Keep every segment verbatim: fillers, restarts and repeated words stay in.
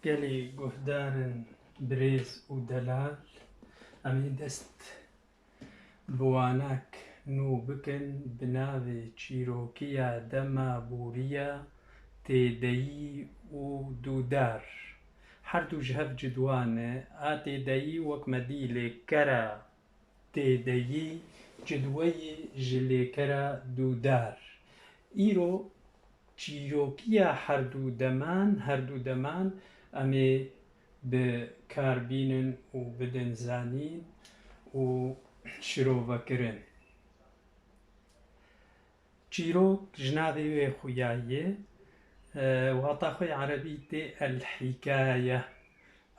Gelî guhdarên birêz û delal, em ê dest bi wanek nû bikin bi navê çîrokiya dema bûriya têdeyî û dûdar. Her du ji hev cidwan e. A têdeyî wek me dî lêkera têdeyî, cidweyî ji lêkera dûdar. Îro çîrokiya herdu deman, herdu deman em ê bi kar bînin û bidin zanîn û şirovekirin. Çîrok ji navê wê xuya ye, e, wata xwe yê erebî tê el-hikaye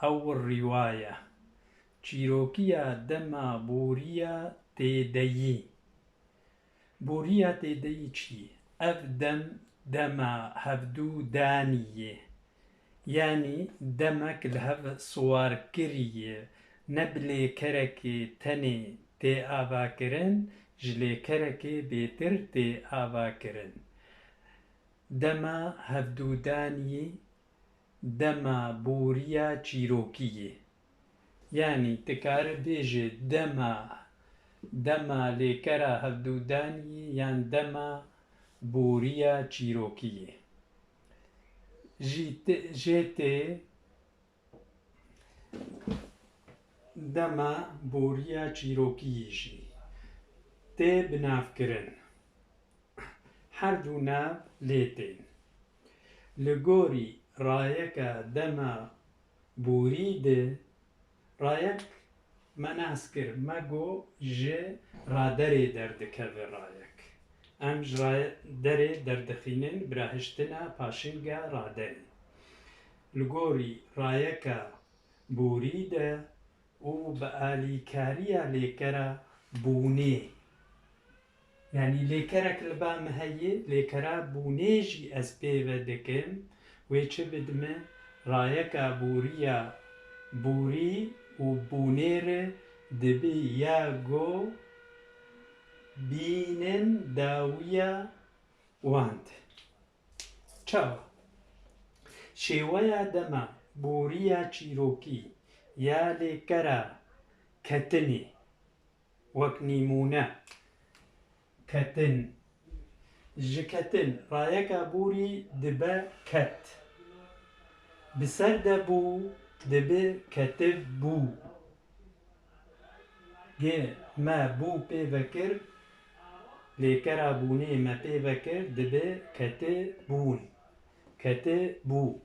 ew rîwaye. Çîrokiya dema bûriya têdeyî. Bûriya têdeyî çi? Ev dem, dema hevdû danî ye. Yanî demek li hev siwar kirî ye. Ne bi lêkerekê tenê tê avakirin, ji lêkerekê bêtir tê avakirin. Dema hevdûdaniyê dema bûriya çîrokî ye. Yanî tu kare bêje dema, dema lêkera hevdûdaniyê yan dema bûriya çîrokî ye. Jî tê, jê tê dema bûriya çîrokî jî tê binavkirin. Her du nav lê tên. Li gorî rayeka dema bûrî de, rayek me nas kir, me got ji raderê derdikeve rayek. Em ji raderê derdixînin bi rahiştina paşinga raderê. Li gorî rayeka bûrî de û bi alîkariya lêkera bûnê. Yanî lêkerek li ba min heye, lêkera bûnê jî ez pê ve dikim, wê çi bidime? Rayeka bûriya bûrî û bûnê re dibe ya go bînin dawiya wan de. Çawa? Şêweya dema bûriya çîrokî ya lêkera ketinê, wek nîmûne, ketin. Ji ketin rayeka bûrî dibe ket. Bi ser de bû, dibe ketibû. Gê me bû pê vekir, lêkera bûnê me pê vekir, dibe ketibûn, ketibû.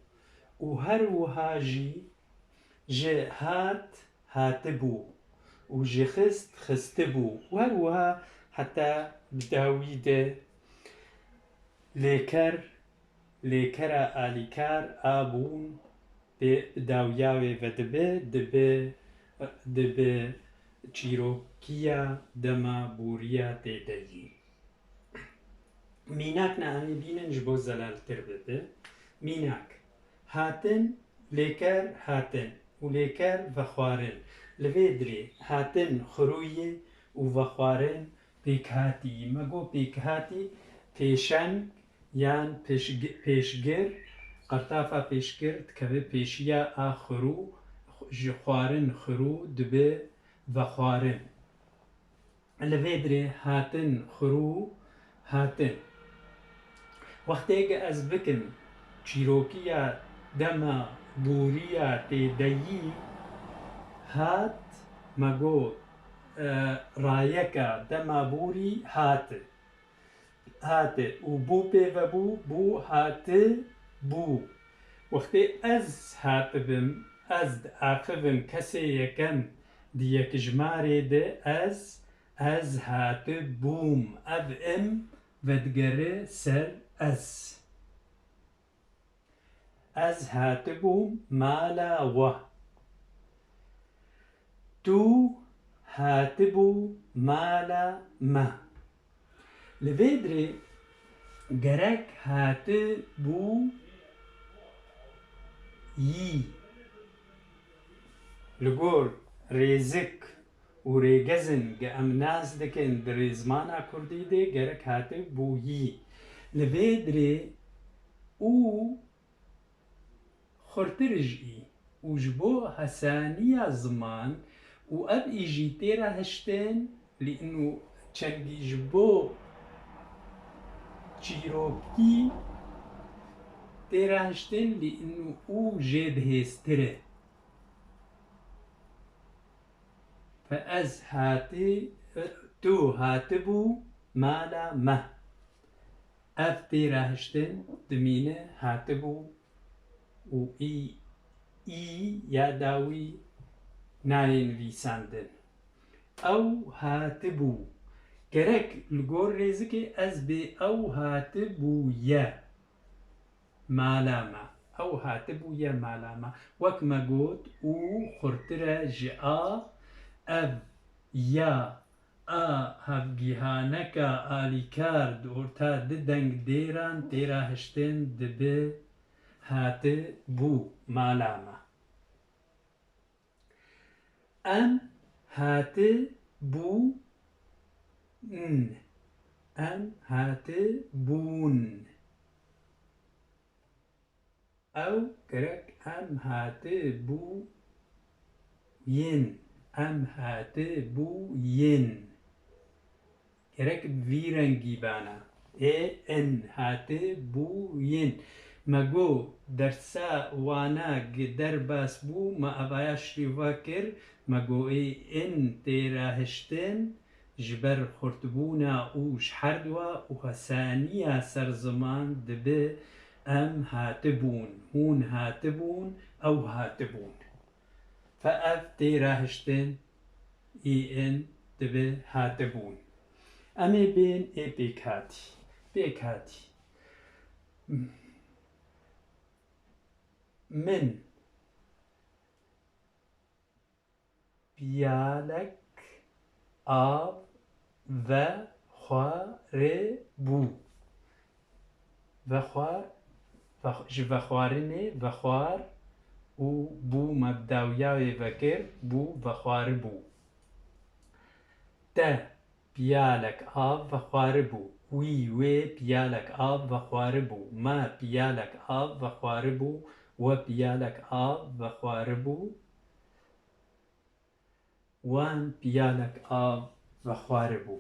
Û her wiha jî ji hat, hatibû û ji xist, xistibû. Û her wiha heta bi dawî de lêker, lêkera alîkar a bûn pê bi dawiya wê ve dibe, dibe, dibe çîrokiya dema bûriya têdeyî. Mînak ne em ê bînin ji bo zelaltir bibe. Mînak, hatin, lêker hatin û lêker vexwarin. Li vê dirê hatin xirû ye û vexwarin pêkhatî. Me got pêkhatî pêşeng yan pêşgi-, pêşgir, qertafa pêşgir dikeve pêşiya a xirû, ji xwarin xirû dibe vexwarin. Li vê dirê hatin xirû hatin. Wextê ke ez bikim çîrokiya dema bûriya têdeyî hat, me got, e, rayeka dema bûrî hati. Hati û bû pê ve bû, bû hati bû. Wextê ez hatibim, ez diaxivim kesê yekem di yekjmarê de ez, ez hatibûm. Ev im vedigere ser ez. Ez hatibûm mala we. Tu hatibû mala me. Li vê dirê gerek hatibû yî. Li gor rêzik û rêgezin ge em nas dikin di rêzmana kurdî de gerek hatibûyî. Li vê dirê û xurtir jî û ji bo hesaniya ziman û ev î jî têra hiştin, lî inu çengî ji bo çîrokî têra hiştin, lî inu û jê bihêztir e. Fe ez hatî, tu hatibû mala me. Ev têra hiştin dimîne hatibû û î, î ya dawî nayê nivîsandin. Ew hatibû. Gerek li gor rêzikê ez bê ew hatibûye mala me. Ew hatibûye mala me. Wek me got û xurtir e ji a, ev ya a hevgîhaneka alîkar di orta du dengdêran têra hiştin dibe hatibû mala me. Em hatibûn. Em hatibûn. Ew gerek em hatibûyîn. Em hatibûyîn. Gerek bi vî rengî bana. Ê, in, hatibûyîn. Me got, dersa wana gi derbas bû, me evaya şirîva kir, me got, ê, in têra hiştin, ji ber xurtbûna û ji herduwa û hesaniya ser ziman dibe em hatibûn, hûn hatibûn, ew hatibûn. Fe ev têra hiştin, î in dibe hatibûn. Em ê bên ê pêkhatî. Pêkhatî. Min piyalek av vexwaribû. Vexwar, vex-, ji vexwarinê vexwar û bû me bi dawiya wê vekir, bû, vexwaribû. Te piyalek av vexwaribû. Wî, wê piyalek av vexwaribû. Me piyalek av vexwaribû. We piyalek av vexwaribû. Wan piyalek av vexwaribû.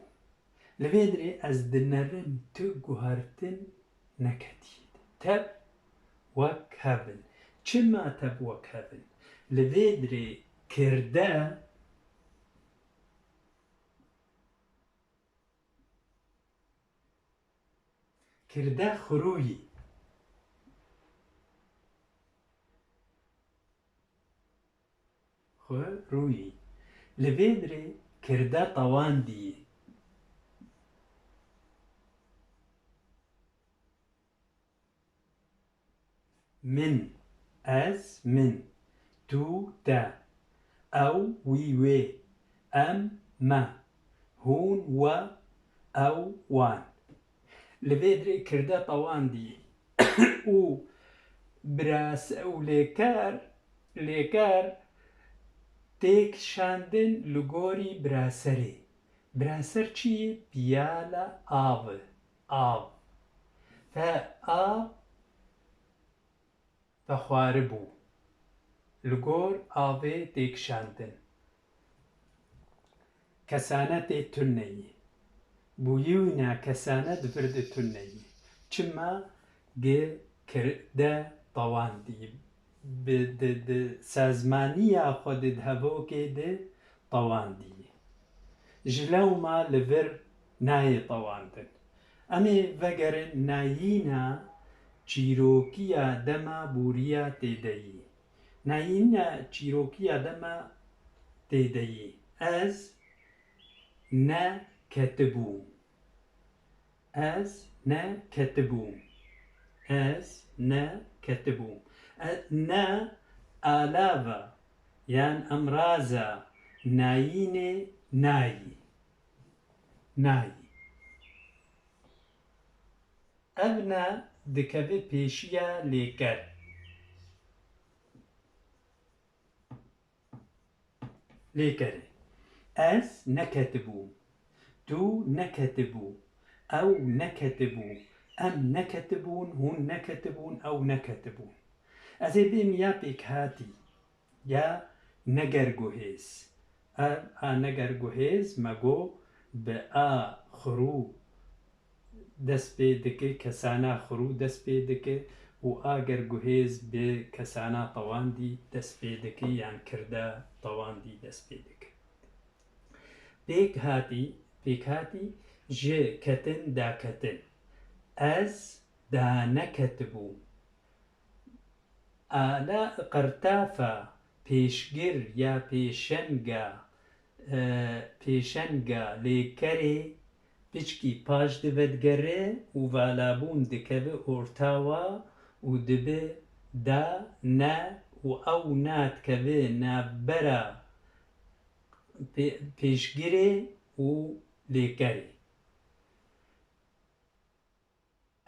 Li vê dirê ez dinerim tu guhertin neketî. Tev wek hev in. Çima tev wek hev in? Li vê dirê kirde, kirde xurûyî. Xurûyî. Li vê dirê kirde tewandî. Min, ez, min. Tu, te. Ew, wî, wê. Em, me. Hûn, we. Ew, wan. Li vê dirê kirde tewandî û birase û lêker, lêker tê kişandin li gorî biraserê. Biraser çi ye? Piyala av e. Av. Fe av vexwaribû. Li gor avê tê kişandin. Kesane tê tuneyî. Bûyîwîna kesane di vir de tuneyî. Çima? Gi kirde tewandî. Bi, di, di sazmaniya xwe de di hevokê de tewandî. Ji lewma li vir nayê tewandin. Em ê vegerin nayîna çîrokiya dema bûriya têdeyî. Nayîna çîrokiya dema têdeyî. Ez neketibûm. Ez neketibûm. Ez neketibûm. E, ne alava, yan emraza nayînê nayî. Nayî. Ev ne dikeve pêşiya lêker. Lêkerê. Ez neketibûm. Tu neketibû. Ew neketibû. Em neketibûn, hûn neketibûn, ew neketibûn. Ez ê bêm ya pêkhatî, ya negerguhêz. Ev a negerguhêz me got bi a xirû dest pê dike, kesana xirû dest pê dike û a gerguhêz bi kesana tewandî dest pê dike, yan kirda tewandî dest pê dike. Pêkhatî, pêkhatî ji ketin daketin. Ez daneketibûm. Ala qertafa pêşgir ya pêşenga, e, pêşenga lêkerê piçkî paş divedigere û valabûn dikeve ortawa û dibe da ne û ew na dikeve navbera pê-, pêşgirê û lêkerê.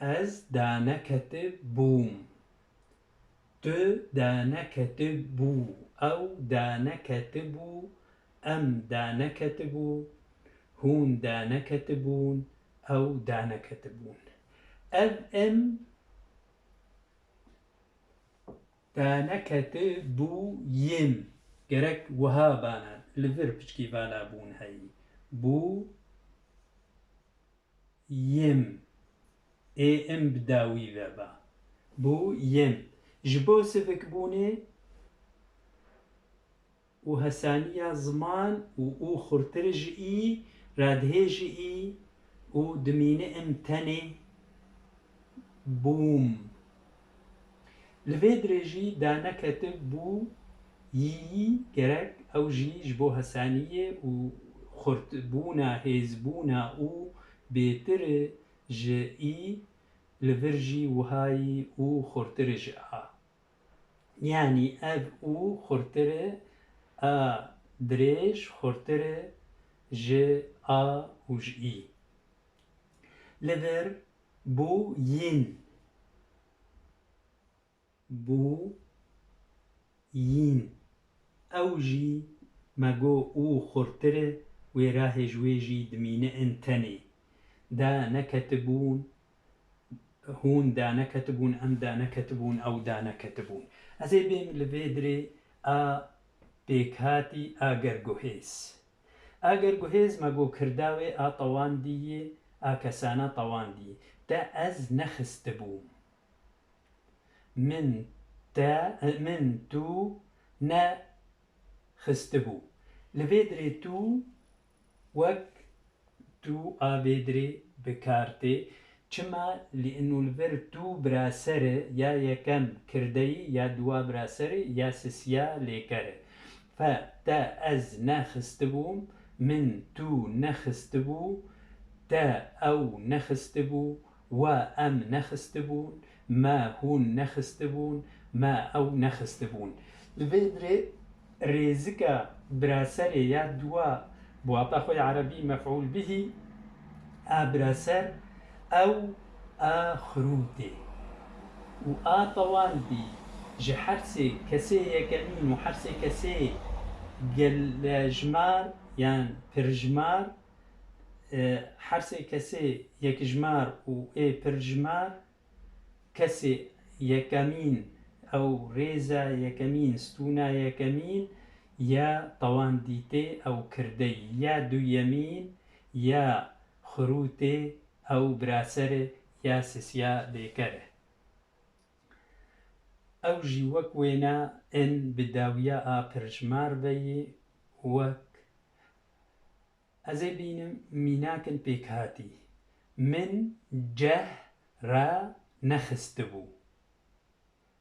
Ez daneketibûm. Tu daneketibû. Ew daneketibû. Em daneketibûn. Hûn daneketibûn. Ew daneketibûn. Ev em daneketibûyîn. Gerek wiha bana. Li vir piçkî valabûn heyî. Bû yim. Ê im bi dawî ve ba. Bûyîn. Ji bo sivikbûnê û hesaniya ziman û û xurtir ji î, radihê ji î û dimîne im tenê bûm. Li vê dirê jî daneketibû yî gerek ew jî ji bo hesaniyê û xurtbûna, hêzbûna û bêtir e ji î, li vir jî wihayî û xurtir e ji a. Yanî ev û xurtir e, a dirêj xurtir e ji a û ji î. Li vir bûyîn. Bûyîn. Ew jî me got û xurtir e, wê rahê ji wê jî dimîne in tenê. Da neketibûn, hûn da neketibûn, em da neketibûn, ew da neketibûn. Ez ê bêm li vê dirê a pêkhatî a gerguhêz. A gerguhêz me got kirda wê a tewandî yê, a kesana tewandî. Te ez nexistibûm. Min te, min tu nexistibû. Li vê dirê tu wek tu a vê dirê bi kar tê. Çima? Lî inu li vir tu biraser e, ya yekem kirdeyî, ya duwa biraser e, ya sisiya lêker e. Fe, te ez nexistibûm, min tu nexistibû, te ew nexistibû, we em nexistibûn, me hûn nexistibûn, me ew nexistibûn. Li vê dirê rêzika biraserê ya duwa bi wata xwe ya erebî mef'ûl bihî, a biraser ew a xirûtê û a tewandî ji hersê kesê yekemîn û hersê kesê gelejmar yan pirjmar, e, hersê kesê yekjmar û ê pirjmar, kesê yekemîn, ew rêza yekemîn, stûna yekemîn ya tewandî tê, ew kirdeyî, ya duyemîn ya xirûtê, ew biraser e, ya sisiya lêker e. Ew jî wek wêna in bi dawiya a pirjmar ve yê, wek Ez ê bînim mînakin pêkhatî. Min ceh ranexistibû.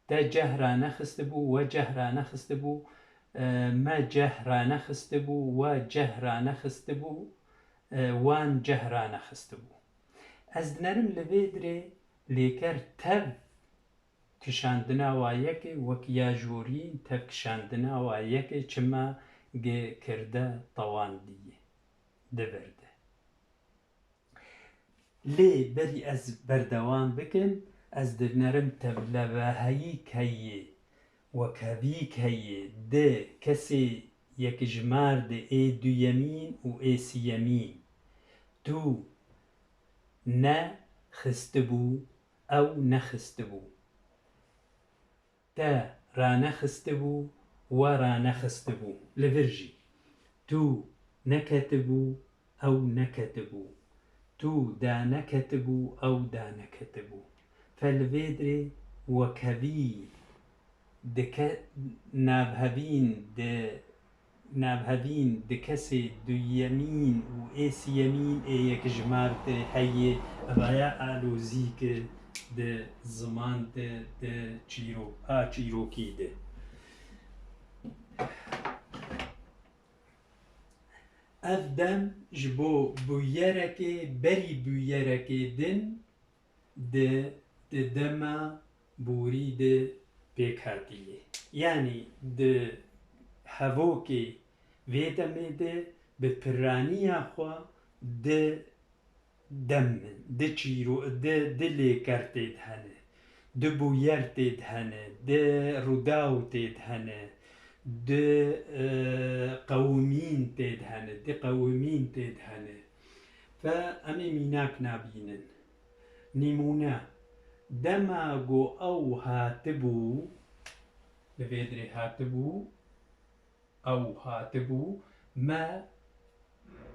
Te ceh ranexistibû, we ceh ranexistibû, e, me ceh ranexistibû, we ceh ranexistibû, e, wan ceh ranexistibû. Ez dinerim li vê dirê lêker tev kişandina wa yek e, wek ya jorîn tev kişandina wa yek e, çima gi kirde tewandî ye di vir de. Lê berî ez berdewam bikim, ez dinerim tevleveheyîk heye, wekhevîk heye, di kesê yekjimar di ê duyemîn û ê siyemîn. Tu nexistibû, ew nexistibû. Te ranexistibû, we ranexistibû. Li vir jî. Tu neketibû, ew neketibû. Tu daneketibû, ew daneketibû. Fe li vê dirê wekhevî dike navhevîn di navhevîn di kesê duyemîn û ê siyemîn ê yekjimar de heye. Evaya alozî ke di ziman de, di çîro-, a çîrokî de. Ev dem ji bo bûyerekê berî bûyerekê din di, di dema borî de pêk hatiye. Yanî di hevokê vê demê de bi piraniya xwe di dem, di çîro-, di, di lêker tê de hene, di bûyer tê de hene, di rûdaw tê de hene, di, e, qewimîn tê de hene, di qewimîn tê de hene. Fe em ê mînak nabînin. Nîmûne, dema ku ew hatibû, li vê dirê hatibû, ew hatibû, me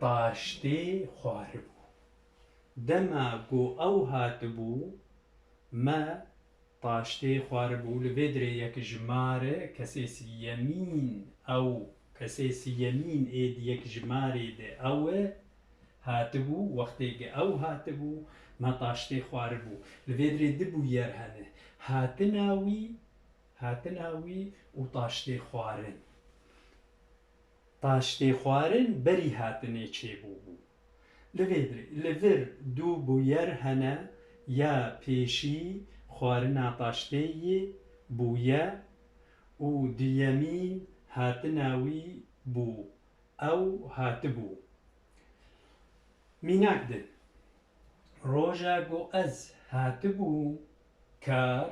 taştê xwaribû. Dema ku ew hatibû, me taştê xwaribû. Li vê dirê yekjimare, kesê siyemîn ew, kesê siyemîn ê di yekjimarê de ew e, hatibû, wextê ke ew hatibû, me taştê xwaribû. Li vê dirê du bûyer hene. Hatina wî, hatina wî û taştê xwarin. Taştê xwarin berî hatinê çêbûbû. Li vê dirê, li vir du bûyer hene, ya pêşî xwarina taştê yê bûye û duyemîn hatina wî bû. Ew hatibû. Mînak din. Roja ku ez hatibûm kar,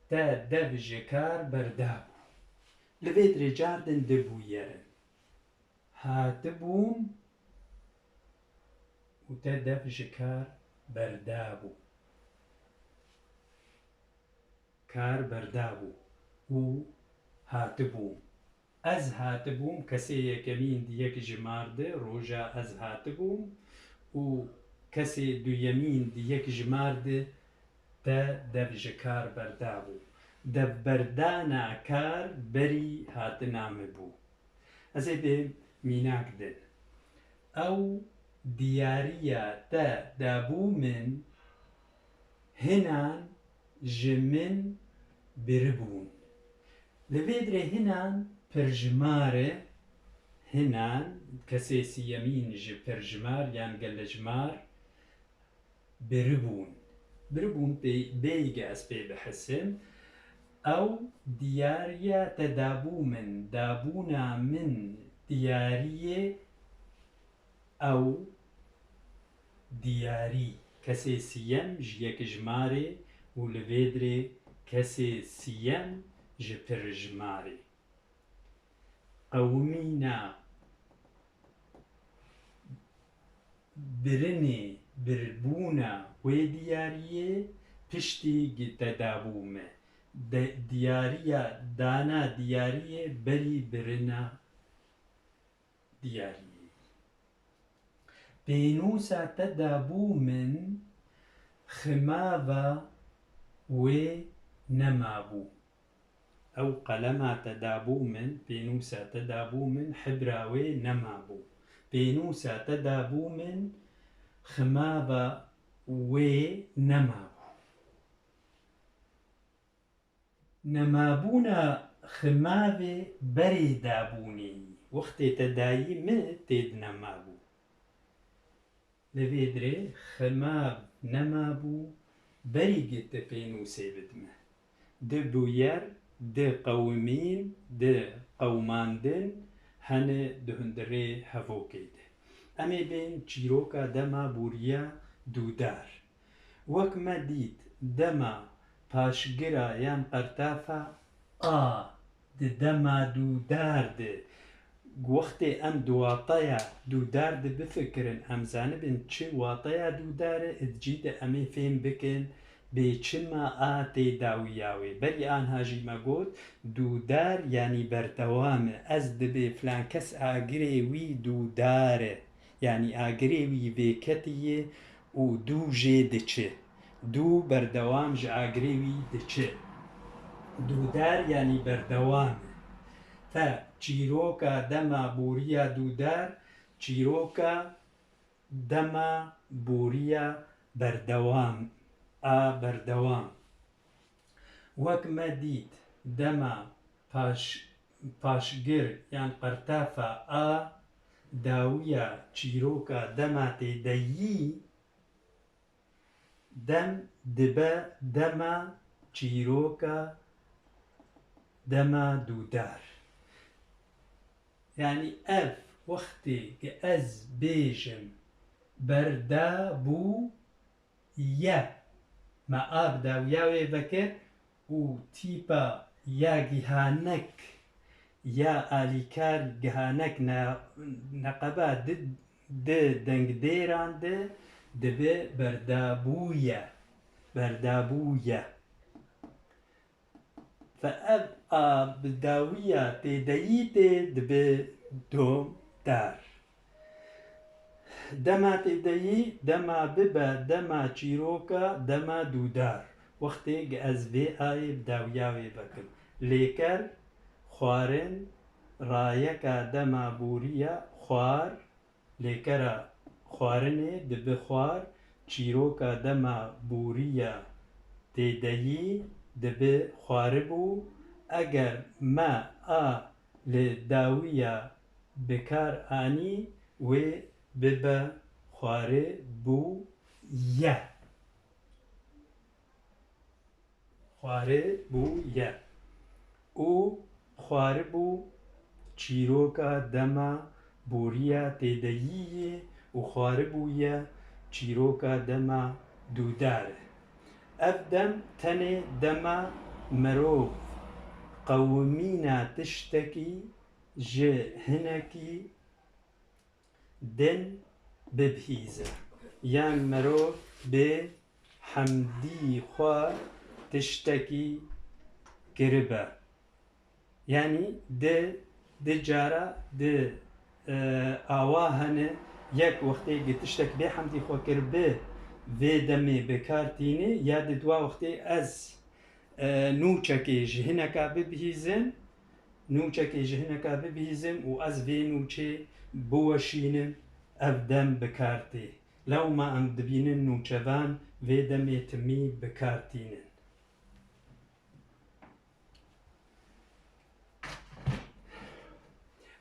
te dev ji kar berdabû. Li vê dirê car din du bûyer in. Hatibûm û te dev ji kar berdabû. Kar berdabû û hatibûm. Ez hatibûm, kesê yekemîn di yekjimar de, roja ez hatibûm û kesê duyemîn di yekjimar de te dev ji kar berdabû. Devberdana kar berî hatina min bû. Ez ê bêm mînak din. Ew diyariya te dabû min, hinan ji min biribûn. Li vê dirê hinan pirjimar e, hinan kesê siyemîn ji pirjimar yan gelejimar biribûn. Biribûn pê-, bêyî ez pê bihisim. Ew diyariya te dabû min, dabûna min diyariyê ew diyarî, kesê siyem ji yekjimar ê û li vê dirê kesê siyem ji pirjimar ê. Qewimîna birinê, birbûna wê diyariyê piştî gi te dabû me. De-, diyariya, dana diyariyê berî birina diyariyê. Pênûsa te dabû min, ximava wê nemabû. Ew qelema te dabû min, pênûsa te dabû min, hibra wê nemabû. Pênûsa te dabû min, ximava wê nemabû. Nemabûna ximavê berê dabûnê yî. Wextê te dayî min tê di nemabû. Li vê dirê ximav nemabû, berî gi tu pênûsê bidime. Di bûyer, di qewimîn, di qewimandin hene di hundirê hevokê de. Em ê bên çîroka dema bûriya dûdar. Wek me dît, dema paşgira yan qertafa a di dema dûdar de, wextê em di wateya dûdar de bifikirin, em zanibin çi wateya dûdar e, di cî de em ê fêm bikin, Bê çima a tê dawiya wê? Berî anha jî me got, dûdar yanî berdewam e. Ez dibê filan kes agirê wî dûdar e. Yanî agirê wî vêketî ye û dû jê diçe. Dû berdewam ji agirê wî diçe. Dûdar yanî berdewam e. Fe, çîroka dema boriya dûdar, çîroka dema boriya berdewam, a berdewam. Wek me dît, dema paş-, paşgir yan qertefa a dawiya çîroka dema têdeyî, dem dibe dema çîroka dema dûdar. Yanî ev wextê ki ez bêjim berdabûye, me a bi dawiya wê vekir û tîpa ya gihanek, ya alîkar gihanek ne-, neqeba di, di dengdêran de dibe berdabûye, berdabûye. Fe ev a bi dawiya têdeyî tê dibe domdar. Dema têdeyî, dema bibe, dema çîroka, dema dûdar. Wextê gi ez vê ayê bi dawiya wê vekim. Lêker, xwarin, rayeka dema boriya, xwar, lêkera xwarinê dibe xwar, çîroka dema boriya têdeyî dibe xwaribû. Eger me a li dawiya bi kar anî, wê bibe xwaribûye. Xwaribûye û xwaribû çîroka dema boriya têdeyî ye û xwaribûye çîroka dema dûdar e. Ev dem tenê dema mirov qewimîna tiştekî ji hinekî din bibihîze. Yan mirov bê hemdî xwe tiştekî kiribe. Yanî di, di cara di, e, awa hene, yek wextê gi tiştek bê hemdî xwe kiribe, vê demê bi kar tîne, ya di dua wextê ez, e, nûçekê ji hineka bibihîzim, nûçekê ji hineka bibihîzim û ez vê nûçê biweşînim, ev dem bi kar tê. Lewma em dibînin nûçevan vê demê timî bi kar tînin.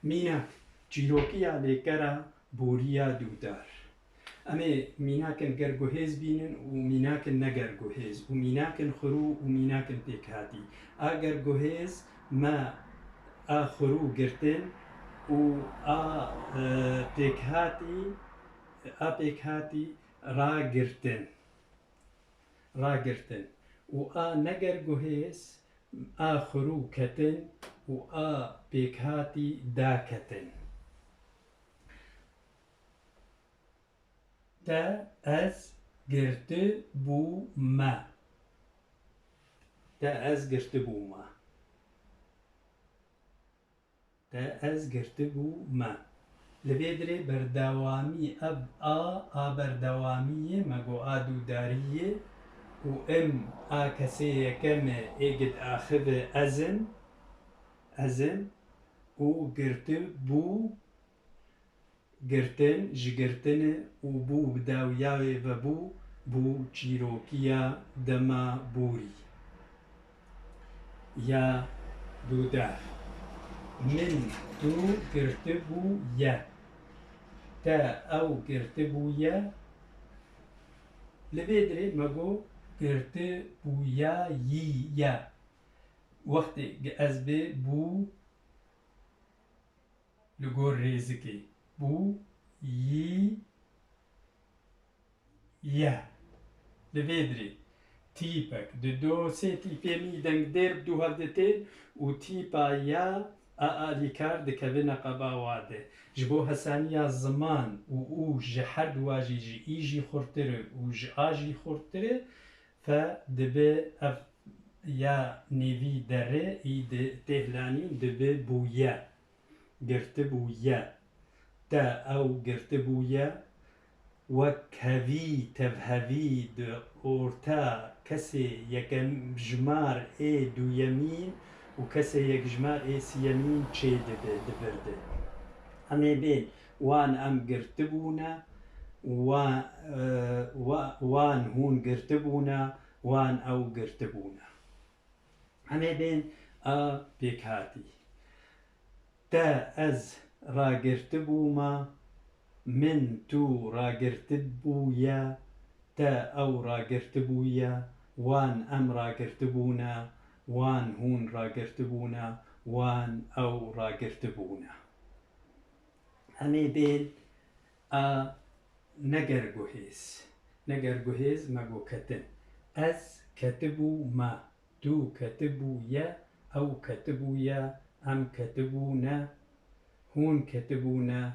Mînak, çîrokiya lêkera boriya dûdar. Em ê mînakin gerguhêz bînin û mînakin ne gerguhêz û mînakin xirû û mînakin pêkhatî. A gerguhêz me a xirû girtin û a, e, pêkhatî, a pêkhatî ragirtin. Ragirtin û a ne gerguhêz a xirû ketin û a pêkhatî daketin. Te ez girtibûme. Te ez girtibûme. Te ez girtibûme. Li vê dirê berdewamî ev a, a berdewamî ye, me got a dûdarî ye û em a kesê yekem e, ê gid axive ez im, ez im û girtibû, girtin, ji girtinê û bû bi dawiya wê ve bû, bû çîrokiya dema borî ya dûdar. Min tu girtibûye. Te ew girtibûye. Li vê dirê me got girtibûyayî ye. Wextê ez bê bû, li gor rêzikê. Bû, yî, ye. Li vê dirê tîpek, di do sê tîpê min dengdêr bi dû hev de tên û tîpa ya a alîkar dikeve neqeba wa de. Ji bo hesaniya ziman û û ji her du wa jî, ji î jî xurtir e û ji a jî xurtir e, Te dibe ev ya nêvî derê î di têhlanîn dibe bûye. Girtibûye. Te ew girtibûye. Wekhevî, tevhevî di orta kesê yekemjimar ê duyemîn û kesê yekjimar ê siyemîn çêdibe, di vir de. Em ê bên, wan em girtibûne, wa-, e, wa-, wan hûn girtibûne, wan ew girtibûne. Em ê bên a pêkhatî. Te ez ragirtibûma, min tu ragirtibûye, te ew ragirtibûye, wan em ragirtibûne, wan hûn ragirtibûne, wan ew ragirtibûne. Em ê bên a negerguhêz. Negerguhêz me got ketin. Ez ketibûma. Tu ketibûye, ew ketibûye, em ketibûne, hûn ketibûne,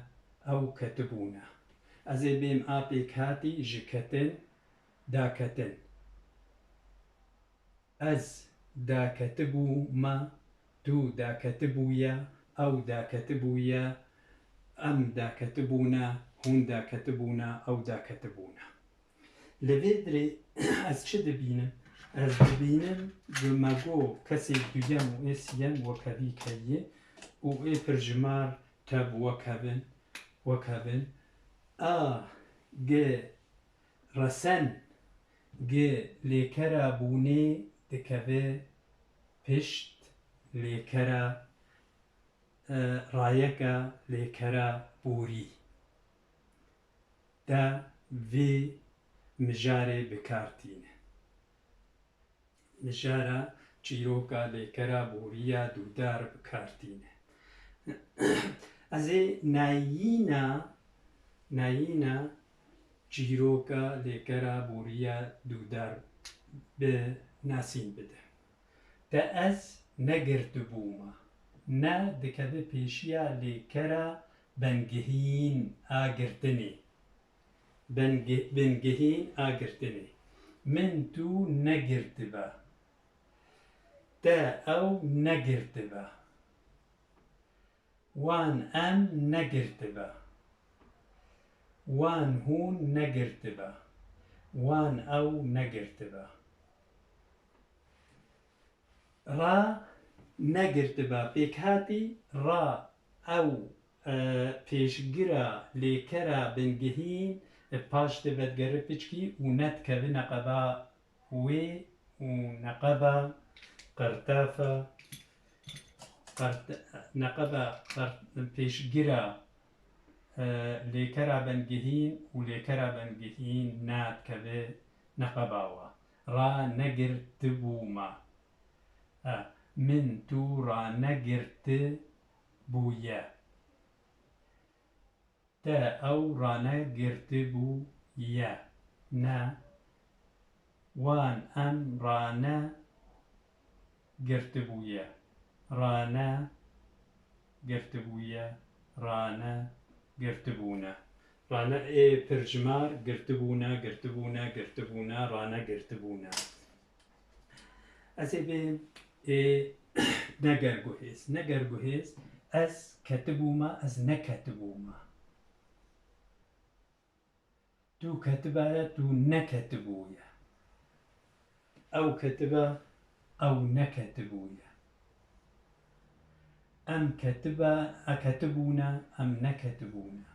ew ketibûne. Ez ê bêm a pêkhatî ji ketin, daketin. Ez daketibûma, tu daketibûye, ew daketibûye, em daketibûne, hûn daketibûne, ew daketibûne. Li vê dirê ez çi dibînim? Ez dibînim ku me got kesê duyem û ê siyem wekhevî keviyê û ê pirjimar tev wekhevin, wekhevin. A, g, resen, g, lêkera bûnê dikeve pişt lêkera, e, rayeka lêkera borî. De vê mijarê bi kar tîne. Mijara çîroka lêkera boriya dûdar bi kar tîne. Ez ê nayîna, nayîna çîroka lêkera boriya dûdar bi nasîn bidim. Te ez negirtibûma. Ne dikeve pêşiya lêkera bingehîn a girtinê. Bingi-, bingehîn a girtinê. Min tu negirtibe. Te ew negirtibe. Wan em negirtibe. Wan hûn negirtibe. Wan ew negirtibe. Ra negirtibe. Pêkhatî ra ew, e, pêşgira lêkera bingehîn, e, paş de vedigere piçkî û nedikeve neqeba wê û neqeba qertafa, qert-, neqeba qert-, pêşgira, e, lêkera bingehîn û lêkera bingehîn nadikeve neqeba wa. Ranegirtibûma. E, min tu ranegirtibûye. Te ew ranegirtibûye. Ne. Wan em ranegirtibûye. Ranegirtibûye. Ranegirtibûne. Rane-, ê pirjimar girtibûne, girtibûne, girtibûne, ranegirtibûne. Ez ê bêm ê negerguhêz. Negerguhêz, ez ketibûme, ez neketibûme. Tu ketibaye, tu neketibûye. Ew ketibe, ew neketibûye. Em ketibe, e ketibûne, em neketibûne.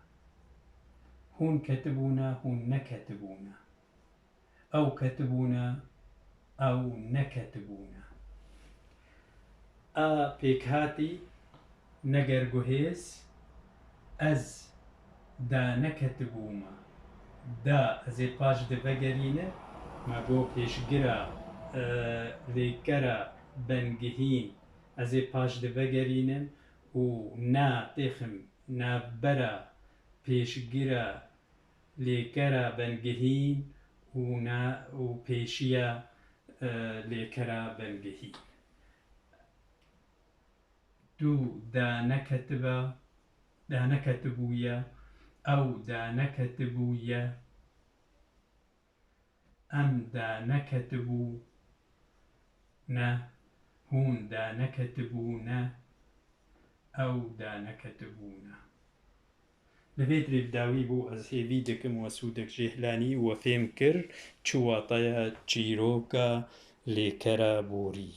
Hûn ketibûne, hûn neketibûne. Ew ketibûne, ew neketibûne. A pêkhatî negerguhêz, ez daneketibûme. Da, ez ê paş de vegerînim, me got pêşgira, e, lêkera bengihîn, ez ê paş de vegerînim û na têxim navbera pêşgira lêkera bengihîn û na-, û pêşiya, e, lêkera bengihîn. Tu daneketibe, daneketibûye, ew daneketibûye. Em daneketibû ne, hûn daneketibûne, ew daneketibûne. Li vê dirê bi dawî bû ez hêvî dikim we sûdek jê hilanî û we fêm kir çi wateya çîroka lêkera borî.